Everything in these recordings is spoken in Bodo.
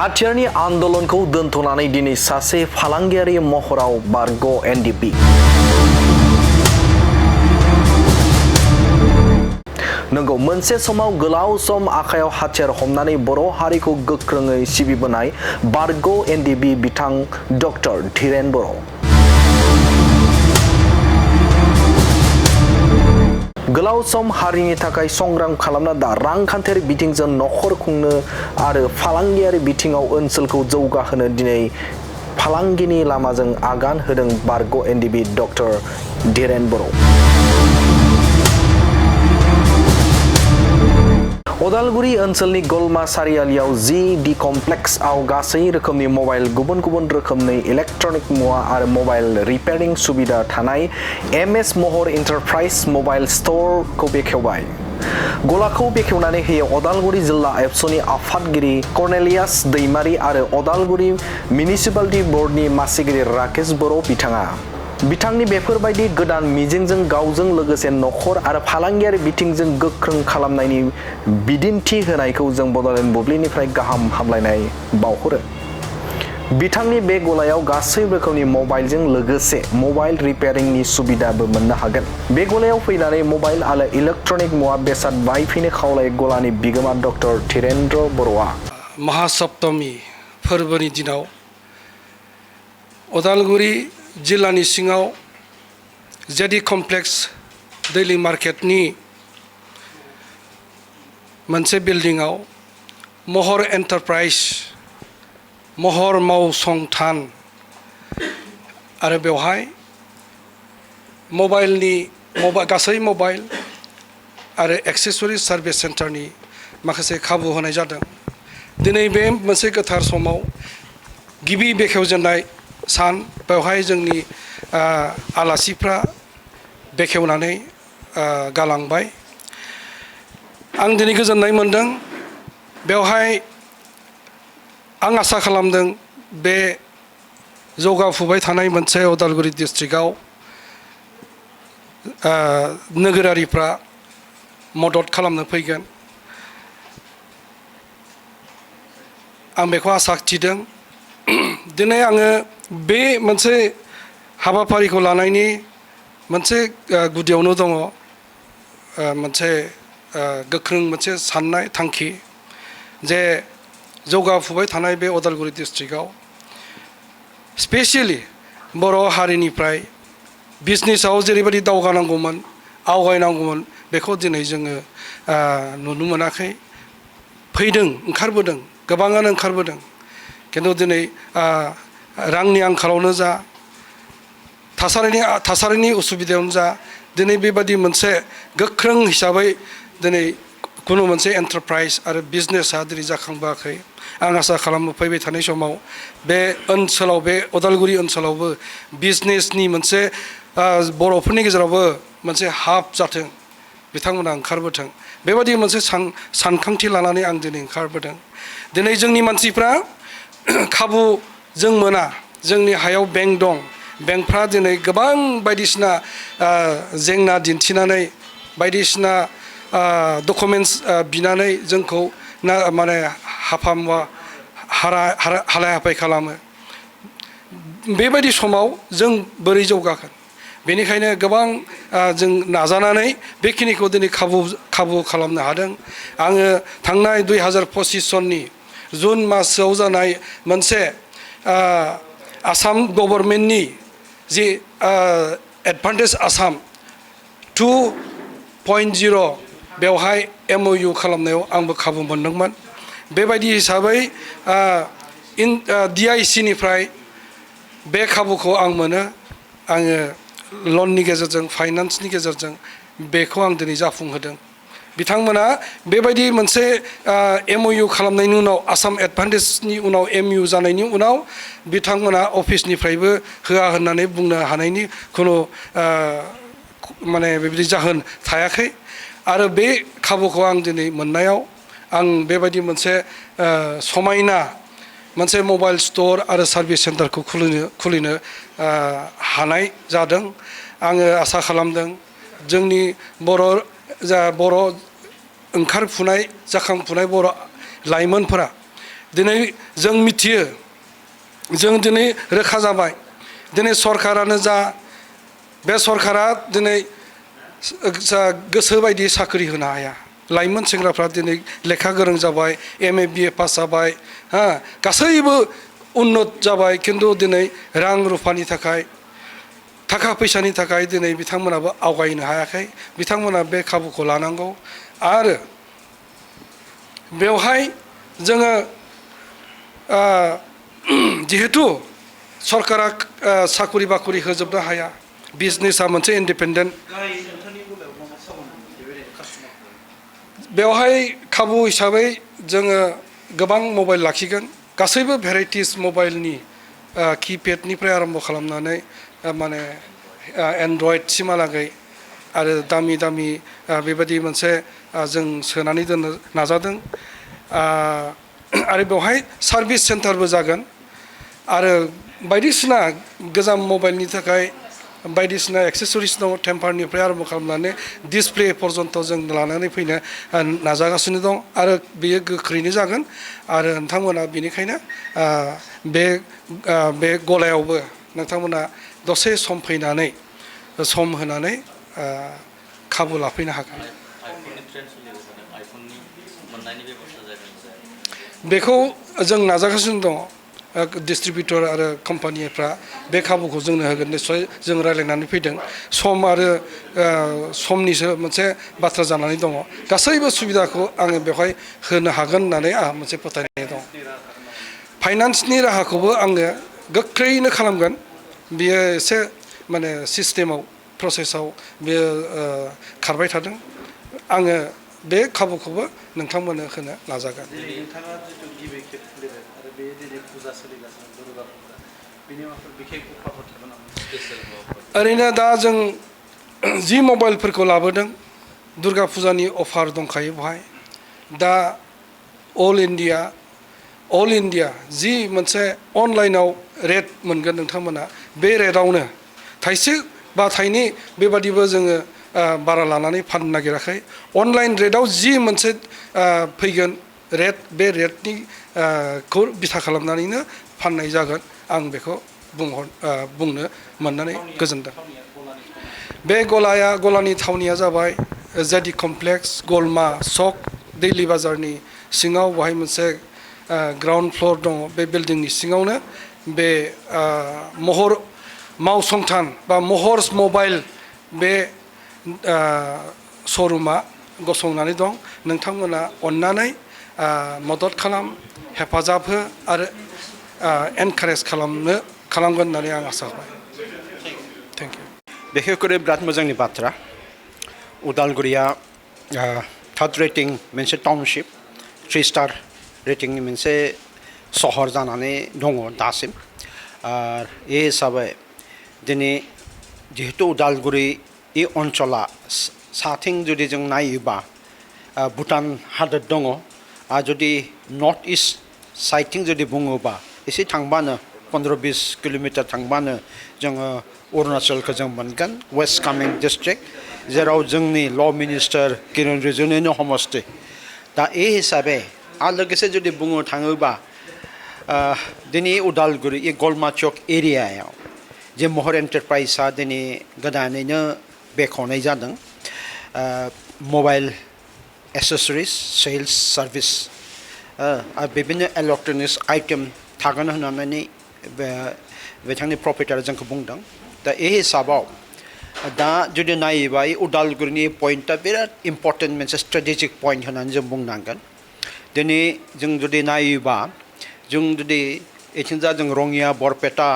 हाथियारनि आन्दोलनखौ दोनथ'नानै दिनै सासे फालांगियारि महराव बारग' एनडिएफबि। नंगौ, मोनसे समाव गोलाव सम आखायाव हाथियार हमनानै बर' हारिखौ गोख्रोङै सिबिबोनाय बारग' एनडिएफबि बिथां डक्टर धीरेन बर'। गोलाव सम हारिनि थाखाय संग्राम खालामना दा रांखान्थियारि बिथिंजों नखर खुंनो आरो फालांगियारि बिथिङाव ओनसोलखौ जौगाहोनो दिनै फालांगिनि लामाजों आगान होदों बारग' एनडिएफबि डक्टर धीरेन बर'। उदालगुरि ओनसोलनि गलमा सारियालियाव जी कमप्लेक्सआव गासै रोखोमनि मबाइल, गुबुन गुबुन रोखोमनि इलेक्ट्रनिक मुवा आरो मबाइल रिपेयारिं सुबिदा थानाय एमएस महर एन्टारप्राइज मबाइल स्ट'रखौ बेखेवबाय। गलाखौ बेखेवनानै होयो उदालगुरि जिल्ला एबसुनि आफादगिरि कर्नेलियास दैमारि आरो उदालगुरि मिउनिसिपालिटि बर्डनि मासिगिरि राकेश बर' बिथाङा। बिथांनि बेफोरबायदि गोदान मिजिंजों गावजों लोगोसे नखर आरो फालांगियारि बिथिंजों गोख्रों खालामनायनि बिदिन्थि होनायखौ जों बड'लेण्ड बुब्लिनिफ्राय गाहाम हामलायनाय बावहरो। बिथांनि बे गलायाव गासै रोखोमनि मबाइलजों लोगोसे मबाइल रिपेयारिंनि सुबिदाबो मोननो हागोन। बे गलायाव फैनानै मबाइल आरो इलेक्ट्रनिक मुवा बेसाद बायफैनो खावलाय गलानि बिगोमा डक्टर धीरेन्द्र बर'आ। महासप्तमी फोरबोनि दिनाव उदालगुरि जिल्लानि सिङाव जेडी कमप्लेक्स दैलि मार्केटनि मोनसे बिल्डिंआव महर एन्टारप्राइज महर मावसंथान आरो बेवहाय गासै मबाइल आरो एक्सेसरिज सार्भिस सेन्टारनि माखासे खाबु होनाय जादों। दिनै बे मोनसे गोथार समाव गिबि बेखेवजेननाय सान, बेवहाय जोंनि आलासिफ्रा बेखेवनानै गालांबाय। आं दिनै गोजोननाय मोनदों। बेवहाय आं आसा खालामदों बे जौगाफुबाय थानाय मोनसे उदालगुरि डिस्ट्रिक्टआव नोगोरारिफ्रा मदद खालामनो फैगोन। आं बेखौ आसा थिदों। दिनै आङो बे मोनसे हाबाफारिखौ लानायनि मोनसे गुदियावनो दङ मोनसे गोख्रों मोनसे साननाय थांखि जे जौगाफुबाय थानाय बे उदालगुरि डिस्ट्रिक्टआव स्पेसियेलि बर' हारिनिफ्राय बिजनेसाव जेरैबायदि दावगानांगौमोन, आवगायनांगौमोन, बेखौ दिनै जोङो नुनो मोनाखै। फैदों, ओंखारबोदों, गोबाङानो ओंखारबोदों, खिन्थु दिनै रांनि आंखालावनो जा, थासारिनि उसुबिदायावनो जा, दिनै बेबादि मोनसे गोख्रों हिसाबै दिनै खुनु मोनसे एन्टारप्राइज आरो बिजनेसा दिनै जाखांबोआखै। आं आसा खालामो फैबाय थानाय समाव बे ओनसोलाव, बे उदालगुरि ओनसोलावबो बिजनेसनि मोनसे बर'फोरनि गेजेरावबो मोनसे हाब जाथों, बिथांमोना ओंखारबोथों, बेबादि मोनसे सानखांथि लानानै आं दिनै ओंखारबोदों। दिनै जोंनि मानसिफ्रा खाबु जों मोना। जोंनि हायाव बेंक दं, बेंकफ्रा दिनै गोबां बायदिसिना जेंना दिन्थिनानै, बायदिसिना डकुमेन्टस बिनानै जोंखौ माने हालाय हाफाय खालामो। बेबायदि समाव जों बोरै जौगागोन? बेनिखायनो गोबां जों नाजानानै बेखिनिखौ दिनै खाबु खालामनो हादों। आङो थांनाय 2025 सननि जुन मासआव जानाय मोनसे आसाम गभर्नमेन्टनि जि एडभान्टेज आसाम 2.0 बेवहाय MOU खालामनायाव आंबो खाबु मोनदोंमोन। बेबायदि हिसाबै DIC निफ्राय बे खाबुखौ आं मोनो। आङो लननि गेजेरजों, फाइनान्सनि गेजेरजों बेखौ आं दिनै जाफुंहोदों। बिथांमोना बेबायदि मोनसे MOU खालामनायनि उनाव, आसाम एडभान्टेजनि उनाव MOU जानायनि उनाव बिथांमोना अफिसनिफ्रायबो होआ होननानै बुंनो हानायनि खुनु माने बेबायदि जाहोन थायाखै। आरो बे खाबुखौ आं दिनै मोननायाव आं बेबायदि मोनसे समायना मोनसे मबाइल स्ट'र आरो सार्भिस सेन्टारखौ खुलिनो हानाय जादों। आङो आसा खालामदों जोंनि बर' ओंखारफुनाय, जाखांफुनाय बर' लाइमोनफोरा दिनै जों मिथियो जों दिनै रोखा जाबाय दिनै सरकारानो जा बे सरकारा दिनै गोसो बायदि साख्रि होनो हाया लाइमोन सेंग्राफ्रा दिनै लेखा गोरों जाबाय MA BA पास जाबाय हा गासैबो उन्नत जाबाय खिन्थु दिनै रां रुफानि थाखाय थाखा फैसानि थाखाय दिनै बिथांमोनाबो आवगायनो हायाखै बिथांमोना बे खाबुखौ लानांगौ आरो बेवहाय जोङो जिहेतु सरकारा साखरि बाखरि होजोबनो हाया बिजनेसा मोनसे इन्डिपेन्डेन्ट बेवहाय खाबु हिसाबै जोङो गोबां मबाइल लाखिगोन गासैबो भेराइटिस मबाइलनि किपेडनिफ्राय आरम्भ खालामनानै माने एन्ड्रइड सिमहालागै आरो दामि दामि बेबायदि मोनसे जों सोनानै दोननो नाजादों आरो बेवहाय सार्भिस सेन्टारबो जागोन आरो बायदिसिना गोजाम मबाइलनि थाखाय बायदिसिना एक्सेसरिज दङ टेम्पारनिफ्राय आरम्भ खालामनानै डिसप्ले पर्यन्त जों लानानै फैनो नाजागासिनो दं आरो बेयो गोख्रैनो जागोन आरो नोंथांमोना बेनिखायनो बे गलायावबो नोंथांमोना दसे सम फैनानै सम होनानै खाबु लाफैनो हागोन बेखौ जों नाजागासिनो दङ डिस्ट्रिबिउटर आरो कम्पानिफ्रा बे खाबुखौ जोंनो होगोन निस्सय जों रायज्लायनानै फैदों सम आरो समनिसो मोनसे बाथ्रा जानानै दङ गासैबो सुबिदाखौ आङो बेवहाय होनो हागोन होननानै आंहा मोनसे फोथायनाय दं फाइनान्सनि राहाखौबो आङो गोख्रैनो खालामगोन बियो एसे माने सिस्टेमाव प्रसेसआव बेयो खारबाय थादों आङो बे खाबुखौबो नोंथांमोननो होनो नाजागोन ओरैनो दा जों जि मबाइलफोरखौ लाबोदों दुर्गा फुजानि अफार दंखायो बेवहाय दा अल इन्डिया जि मोनसे अनलाइनाव रेट मोनगोन नोंथांमोना बे रेटआवनो थाइसे बा थाइनै बेबादिबो जोङो बारा लानानै फाननो नागिराखै अनलाइन रेटआव जि मोनसे फैगोन रेट बे रेटनि खौ बिथा खालामनानैनो फाननाय जागोन आं बेखौ बुंनो मोननानै गोजोनदों बे गलानि थावनिया जाबाय जेडि कमप्लेक्स गलमा सक दैलि बाजारनि सिङाव बेवहाय मोनसे ग्राउन्ड फ्ल'र दङ बे बिल्डिंनि सिङावनो बे महर मावसंथान बा महर्स मबाइल बे शरुमा गसंनानै दं नोंथांमोना अननानै मदद खालाम हेफाजाब हो आरो एनकारेज खालामगोन होननानै आं आसा खालामो थेंक इउ बिखेखकरि बिराद मोजांनि बाथ्रा उदालगुरिया थार्ड रेटिं मोनसे टाउनशिप 3 स्टार रेटिंनि मोनसे सहर जानानै दङ दासिम आरो बे हिसाबै दिनै जिहेतु उदालगुरि इ अनसला साथिं जुदि जों नायोबा भुटान हादर दङ आरो जुदि नर्थ इस्ट साइडथिं जुदि बुङोबा एसे थांबानो 15-20 किल'मिटार थांबानो जोङो अरुणाचलखौ जों मोनगोन वेस्ट कामें डिस्ट्रिक्ट जेराव जोंनि ल' मिनिस्टार किरण रिजिजुनि हमस्ति दा ए हिसाबै आरो लोगोसे जुदि बुंनो थाङोबा दिनै उदालगुरि इ गलमा चौक एरियायाव जे महर एन्टारप्राइजआ दिनै गोदानैनो बेखेवनाय जादों मबाइल एसेसरिज सेल्स सार्भिस आरो बेबायदिनो इलेक्ट्रनिक्स आइटेम थागोन होननानै बिथांनि प्रफेटारा जोंखौ बुंदों दा बे हिसाबाव दा जुदि नायोबा उदालगुरिनि पइन्टआ बिराद इम्पर्टेन्ट मोनसे स्ट्रेटेजिक पइन्ट होननानै जों बुंनांगोन दिनै जों जुदि नायोबा जों जुदि एथिंजा जों रङिया बरपेटा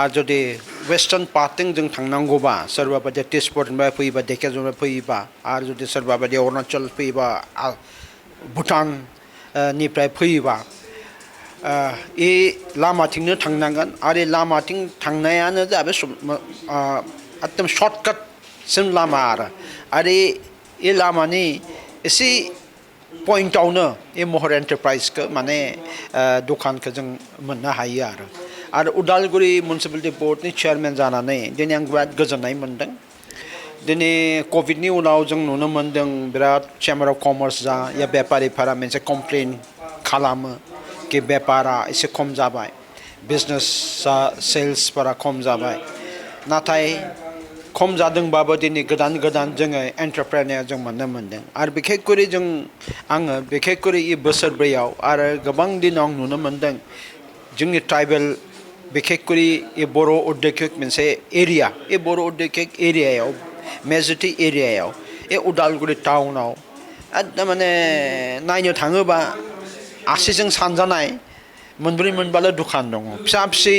आरो जुदि वेस्टार्न पार्टथिं जों थांनांगौबा सोरबा बायदि तेजपुरनिफ्राय फैयोबा धेकियाजुलिनिफ्राय फैयोबा आरो जुदि सोरबा बायदि अरुणाचल फैयोबा भुटाननिफ्राय फैयोबा इ लामाथिंनो थांनांगोन आरो लामाथिं थांनायानो जाबाय एकदम सर्टकाटसिम लामा आरो इ लामानि एसे पइन्टआवनो इ महर एन्टारप्राइजखौ माने दखानखौ जों मोननो हायो आरो उदालगुरि मिउनिसिपालिटि बर्डनि चेयारमेन जानानै दिनै आं बिराद गोजोननाय मोन्दों दिनै कभिडनि उनाव जों नुनो मोन्दों बिराद चेम्बार अफ कमार्स जा या बेपारिफोरा मोनसे कमप्लेन खालामो कि बेपारा एसे खम जाबाय बिजनेस सेल्सफोरा खम जाबाय नाथाय खम जादोंबाबो दिनै गोदान गोदान जोङो एन्टारप्रेनियर जों मोननो मोनदों आरो बिखेखकरि आङो बिखेखकरि इ बोसोरब्रैयाव आरो गोबां दिनाव आं नुनो मोनदों जोंनि ट्राइबेल बिखेखकरि इ बर' उद्यगिक मोनसे एरिया इ बर' उद्यगिक एरियायाव मेजरिटि एरियायाव इ उदालगुरि टाउनाव एकदम माने नायनो थाङोबा आसिजों सानजानाय मोनब्रै मोनबाल' दुखान दङ फिसा फिसै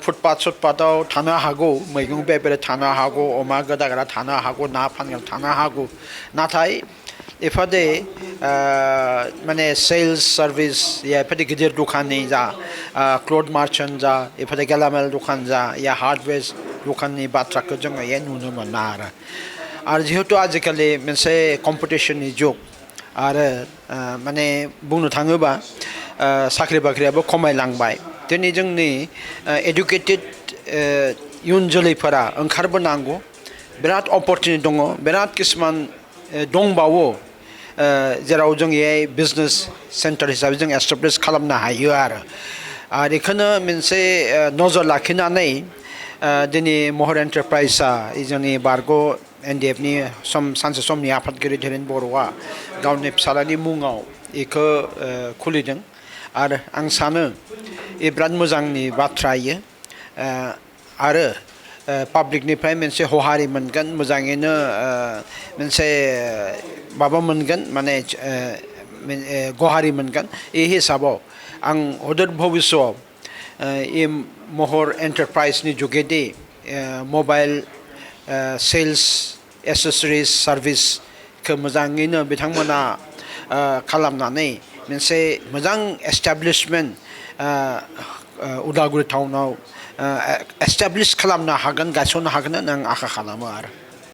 फुटपाथ सटपाथाव थानो हागौ मैगं बेबायदि थानो हागौ अमा गोदाग्रा थानो हागौ ना फानग्रा थानो हागौ नाथाय एफादे माने सेल्स सार्भिस या एफादे गिदिर दखाननि जा क्लथ मार्चेन्ट जा एफादे गेलामाल दखान जा या हार्डवेयर दखाननि बाथ्राखौ जोङो नुनो मोना आरो जिहेतु आजिखालि मोनसे कम्पिटिशननि जुग आरो माने बुंनो थाङोबा साख्रि बाख्रियाबो खमायलांबाय दिनै जोंनि एडुकेटेड इयुन जोलैफोरा ओंखारबोनांगौ बिराद अपरचुनिटि दङ बिराद किसुमान दंबावो जेराव जों बिजनेस सेन्टार हिसाबै जों एस्टाब्लिश खालामनो हायो आरो बेखौनो मोनसे नजर लाखिनानै दिनै महर एन्टारप्राइजआ जोंनि बारग' एनडिएफनि सानसे समनि आफादगिरि धीरेन बर'आ गावनि फिसालानि मुङाव बेखौ खुलिदों आरो आं सानो बिराद मोजांनि बाथ्रा इयो आरो पाब्लिकनिफ्राय मोनसे हहारि मोनगोन मोजाङैनो मोनसे माबा मोनगोन माने गहारि मोनगोन बे हिसाबाव आं हदर भबिष्यआव इ महर एन्टारप्राइजनि जुगेदि मबाइल सेल्स एसेसरिज सार्भिसखौ मोजाङैनो बिथांमोना खालामनानै मोनसे मोजां एस्टाब्लिशमेन्ट उदालगुरि टाउनाव एस्टाब्लिश खालामनो हागोन गायसननो हागोन होनना आं आखा खालामो आरो